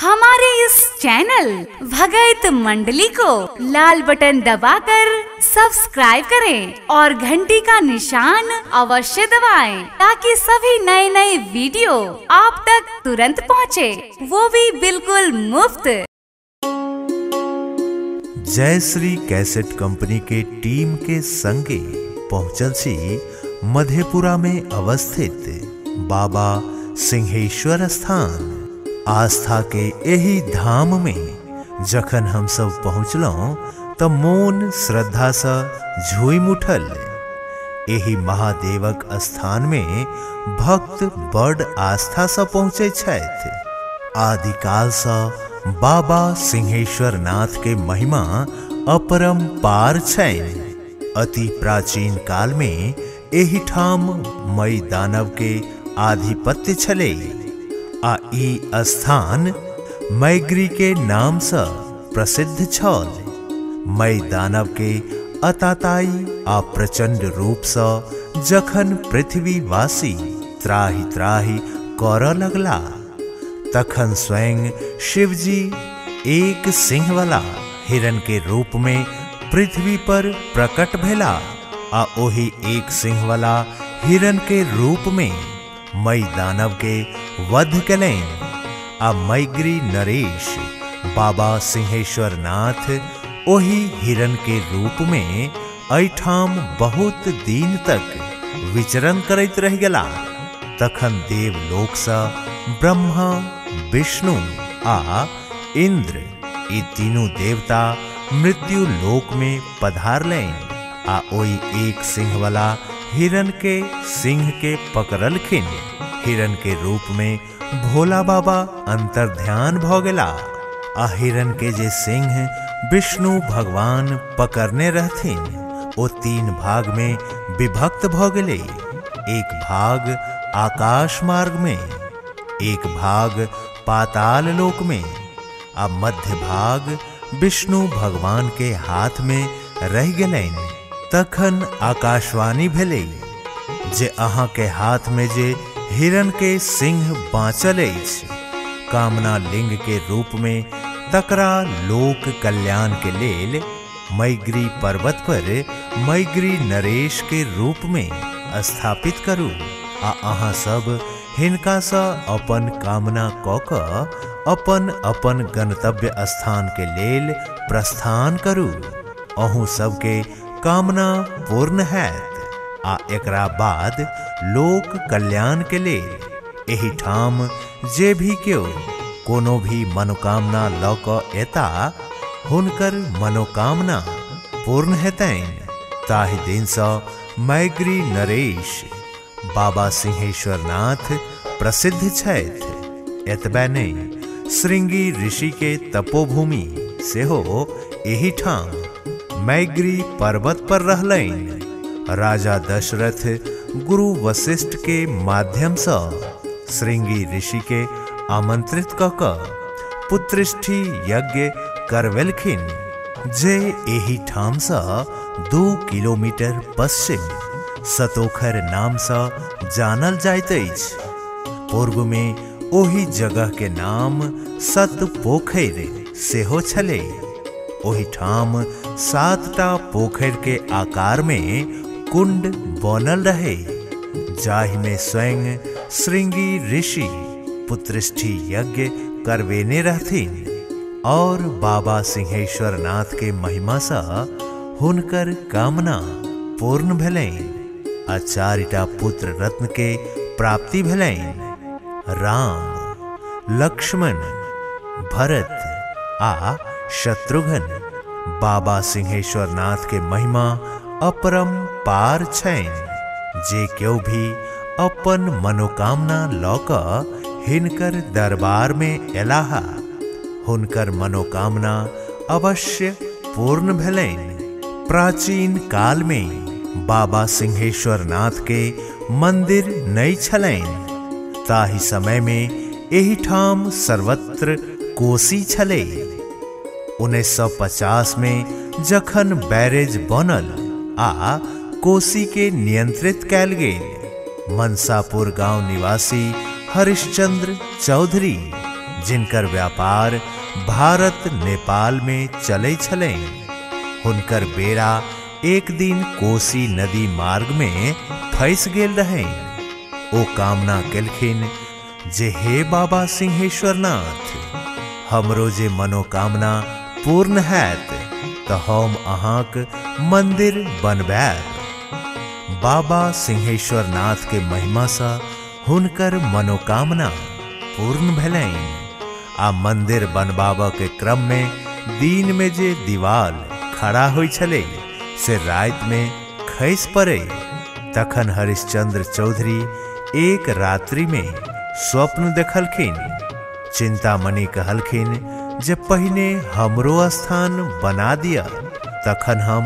हमारे इस चैनल भगत मंडली को लाल बटन दबाकर सब्सक्राइब करें और घंटी का निशान अवश्य दबाएं ताकि सभी नए नए वीडियो आप तक तुरंत पहुंचे, वो भी बिल्कुल मुफ्त। जयश्री कैसेट कंपनी के टीम के संगे पहुंचल छी मधेपुरा में अवस्थित बाबा सिंहेश्वर स्थान। आस्था के एही धाम में जखन हम सब पहुँचलहुँ त मोन श्रद्धा से झूमि उठल। एही महादेवक स्थान में भक्त बड़ आस्था से पहुँचे छथि। आदिकाल से बाबा सिंहेश्वर नाथ के महिमा अपरंपार छनि। अति प्राचीन काल में एही ठाम मई दानव के आधिपत्य छलै आ ई स्थान मैग्री के नाम से प्रसिद्ध छल। मई दानव के अताताई आ प्रचंड रूप से जखन पृथ्वीवासी त्राहि त्राहि करऽ लगला तखन स्वयं शिवजी एक सिंह वाला हिरण के रूप में पृथ्वी पर प्रकट भेला आ ओही एक सिंह वाला हिरण के रूप में मई दानव के वध केलनि आ मैग्री नरेश बाबा सिंहेश्वर नाथ ओही हिरण के रूप में एहिठाम बहुत दिन तक विचरण करैत रहि गेला। तखन देवलोक सँ ब्रह्मा, विष्णु आ इंद्र ई तीनू देवता मृत्यु लोक में पधारलनि आ ओहि एक सिंह वाला हिरण के सिंह के पकड़लखिन। हिरण के रूप में भोला बाबा अंतर्ध्यान भ गेला आ हिरण के जे सिंह विष्णु भगवान पकड़ने रहथिन ओ तीन भाग में विभक्त भ गेलै। एक भाग आकाश मार्ग में, एक भाग पाताल लोक में आ मध्य भाग विष्णु भगवान के हाथ में रहि गेलनि। तखन आकाशवाणी भेलै जे अहाँ के हाथ में जे हिरण के सिंह बाँचल अछि कामना लिंग के रूप में तकरा लोक कल्याण के लेल मैग्री पर्वत पर मैग्री नरेश के रूप में स्थापित करू आ अहाँ सब हिनका सँ अपन कामना कऽ कऽ अपन अपन गंतव्य स्थान के लेल प्रस्थान करू। अहूँ सबके कामना पूर्ण हैत आ एकरा बाद लोक कल्याण के लेल एहि ठाम जे भी केओ कोनो भी मनोकामना लऽ कऽ एता हुनकर मनोकामना पूर्ण हेतनि। ताहि दिनसँ मैग्री नरेश बाबा सिंहेश्वर नाथ प्रसिद्ध छथि। एतबे नहि, श्रृंगी ऋषि के तपोभूमि सेहो एहि ठाम मैग्री पर्वत पर रहलनि। राजा दशरथ गुरु वशिष्ठ के माध्यम सँ श्रृंगी ऋषि के आमंत्रित कऽ कऽ पुत्रिष्ठि यज्ञ करवेलखिन जे एहि ठाम सँ 2 किलोमीटर पश्चिम सतोखर नाम सँ जानल जाइत अछि। पूर्व में ओहि जगह के नाम सतपोखरि सेहो छलै। ओहि ठाम 7टा पोखरि के आकार में कुंड बनल रहे जाहि में स्वयं श्रृंगी ऋषि पुत्रिष्ठि यज्ञ करवेने रहथिन और बाबा सिंहेश्वर नाथ के महिमा सँ हुनकर कामना पूर्ण भेलनि आ 4टा पुत्र रत्न के प्राप्ति भेलनि। राम, लक्ष्मण, भरत आ शत्रुघ्न। बाबा सिंहेश्वर नाथ के महिमा अपरंपार छनि। जे केओ भी अपन मनोकामना लऽ कऽ हिनकर दरबार में एलाह हुनकर मनोकामना अवश्य पूर्ण भेलनि। प्राचीन काल में बाबा सिंहेश्वर नाथ के मंदिर नहि छलनि। ताहि समय में एहि ठाम सर्वत्र कोसी छलै। 1950 में जखन बैरेज बनल आ कोसी के नियंत्रित कैल गेल, मनसापुर गांव निवासी हरिश्चंद्र चौधरी जिनकर व्यापार भारत नेपाल में चलै छलनि। हुनकर बेड़ा एक दिन कोसी नदी मार्ग में फंस गेल रहनि। ओ कामना केलखिन जे हे बाबा सिंहेश्वर नाथ, हमरो जे मनोकामना पूर्ण हैत त हम अहाँक मंदिर बनबायब। बाबा सिंहेश्वर नाथ के महिमा सँ हुनकर मनोकामना पूर्ण भेलनि आ मंदिर बनबाबऽ के क्रम में दिन में जे दीवाल खड़ा होइ छलै से राति में खसि पड़ै। तखन हरिश्चंद्र चौधरी एक रात्रि में स्वप्न देखलखिन। चिंतामणि कहलखिन जे पहिने हमरो स्थान बना दिया, तखन हम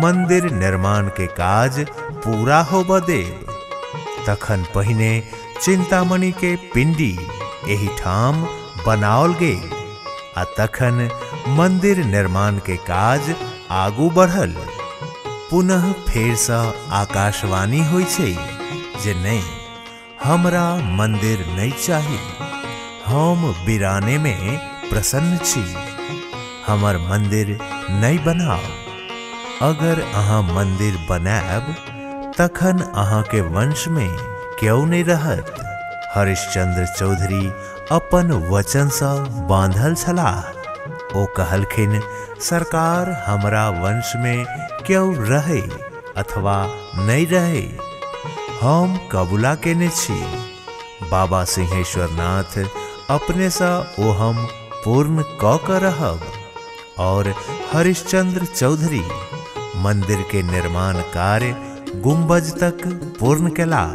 मंदिर निर्माण के काज पूरा होबऽ देब। तखन पहिने चिंतामणि के पिंडी एहि ठाम बनाओल गेल आ तखन मंदिर निर्माण के काज आगू बढ़ल। पुनः फेरसँ आकाशवाणी होइ छै जे नहि, हमरा मंदिर नहि चाही, हम बिराने में प्रसन्न छी, हमर मंदिर नहि बनाउ। अगर अहाँ मंदिर बनायब तखन अहाँ के वंश में क्यों नहीं रहत। हरिश्चंद्र चौधरी अपन वचन सँ बांधल छलाह। ओ कहलखिन, सरकार हमरा वंश में क्यों रहे अथवा नहीं रहे, हम कबूला केने छी। बाबा सिंहेश्वर नाथ अपने सँ ओ हम पूर्ण क के रहब। और हरिश्चंद्र चौधरी मंदिर के निर्माण कार्य गुंबज तक पूर्ण केला,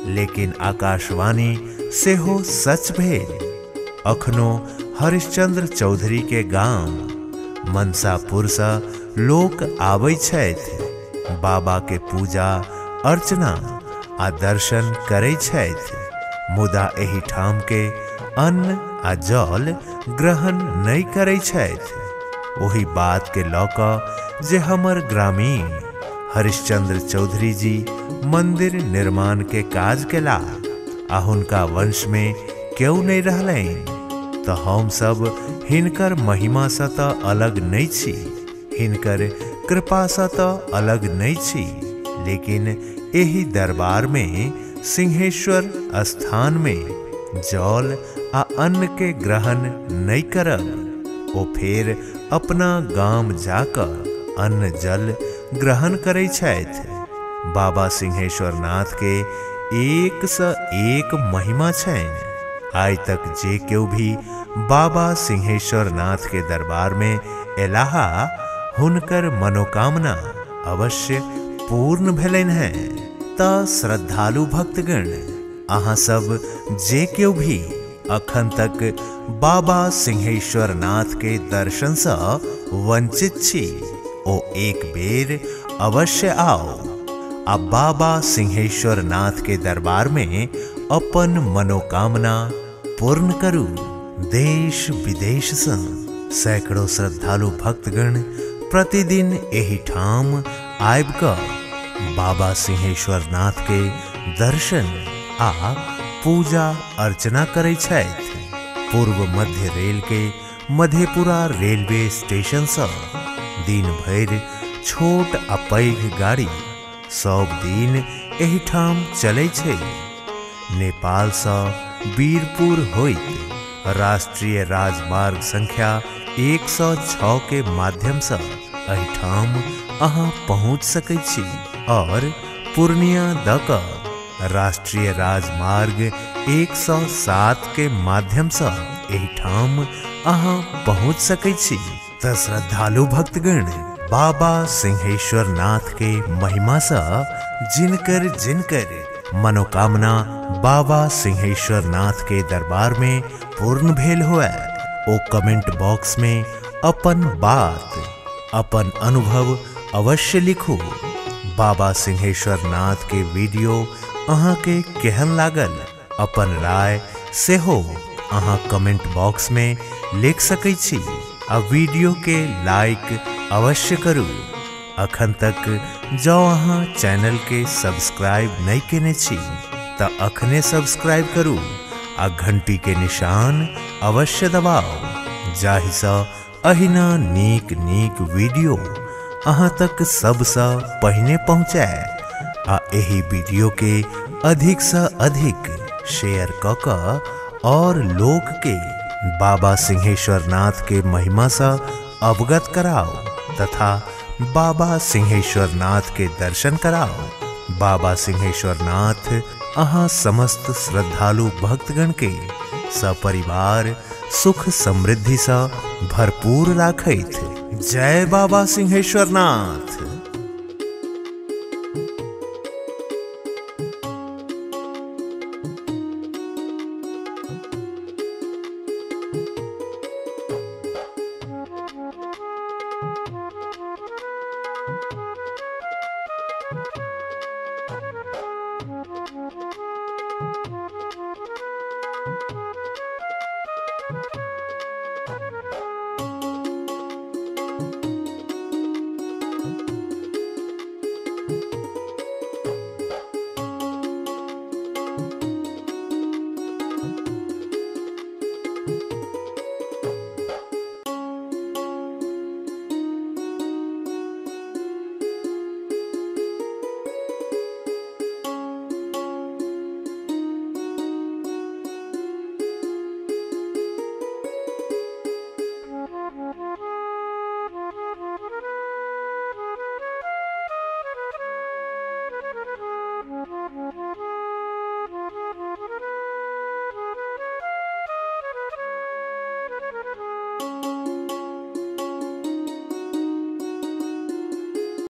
लेकिन आकाशवाणी सेहो सच भेल। अखनो हरिश्चंद्र चौधरी के गाम मनसापुर सँ लोक आबै छथि, बाबा के पूजा अर्चना आ दर्शन करै छथि, मुदा एहि ठाम के अन्न आ जल ग्रहण नहि करै छथि। ओहि बात के लऽ कऽ जे हमर ग्रामीण हरिश्चंद्र चौधरी जी मंदिर निर्माण के काज केला आ हुनका वंश में क्यों नहीं रहलनि, तऽ हम सब हिनकर महिमा सँ तऽ अलग नहीं छी, हिनकर कृपा सँ तऽ अलग नहीं छी, लेकिन एहि दरबार में सिंहेश्वर स्थान में जल आ अन्न के ग्रहण नहीं करब। ओ फेर अपना गाम जाकऽ अन्न जल ग्रहण करै छथि। बाबा सिंहेश्वर नाथ के एक सँ एक महिमा छनि। आइ तक जे केओ भी बाबा सिंहेश्वर नाथ के दरबार में एलाहा, हुनकर मनोकामना अवश्य पूर्ण भेलनि हैं। त श्रद्धालु भक्तगण, अहाँ सब जे केओ भी अखन तक बाबा सिंहेश्वर नाथ के दर्शन सँ वंचित छी, ओ एक बेर अवश्य आओ आ बाबा सिंहेश्वर नाथ के दरबार में अपन मनोकामना पूर्ण करू। देश विदेश सँ सैकड़ों श्रद्धालु भक्तगण प्रतिदिन एहि ठाम आबि कऽ बाबा सिंहेश्वर नाथ के दर्शन आ पूजा अर्चना करै छथि। पूर्व मध्य रेल के मधेपुरा रेलवे स्टेशन सँ दिन भरि छोट आ पैघ गाड़ी सब दिन एहि ठाम चलै छै। नेपाल सँ वीरपुर होइत राष्ट्रीय राजमार्ग संख्या 106 के माध्यम सँ एहि ठाम अहाँ पहुँच सकै छी और पूर्णिया दऽ कऽ राष्ट्रीय राजमार्ग 107 के माध्यम सँ एहि ठाम अहाँ पहुँच सकै छी। तऽ श्रद्धालु भक्तगण, बाबा सिंहेश्वर नाथ के महिमा सँ जिनकर जिनकर मनोकामना बाबा सिंहेश्वर नाथ के दरबार में पूर्ण भेल हुए, ओ कमेंट बॉक्स में अपन बात, अपन अनुभव अवश्य लिखू। बाबा सिंहेश्वर नाथ के वीडियो अहाँ के केहन लागल, अपन राय सेहो अहाँ कमेंट बॉक्स में लिख सकै छी आ वीडियो के लाइक अवश्य करू। अखन तक जँ अहाँ चैनल के सब्सक्राइब नहीं केने छी तऽ अखने सब्सक्राइब करू आ घंटी के निशान अवश्य दबाउ, जाहिसँ अहिना नीक नीक वीडियो अहाँ तक सबसँ पहिने पहुँचाय आ एहि वीडियो के अधिक सँ अधिक शेयर कऽ कऽ और लोक के बाबा सिंहेश्वर नाथ के महिमा सँ अवगत कराओ तथा बाबा सिंहेश्वर नाथ के दर्शन कराओ। बाबा सिंहेश्वर नाथ अहाँ समस्त श्रद्धालु भक्तगण के सपरिवार सुख समृद्धि सँ भरपूर राखैत। जय बाबा सिंहेश्वर नाथ।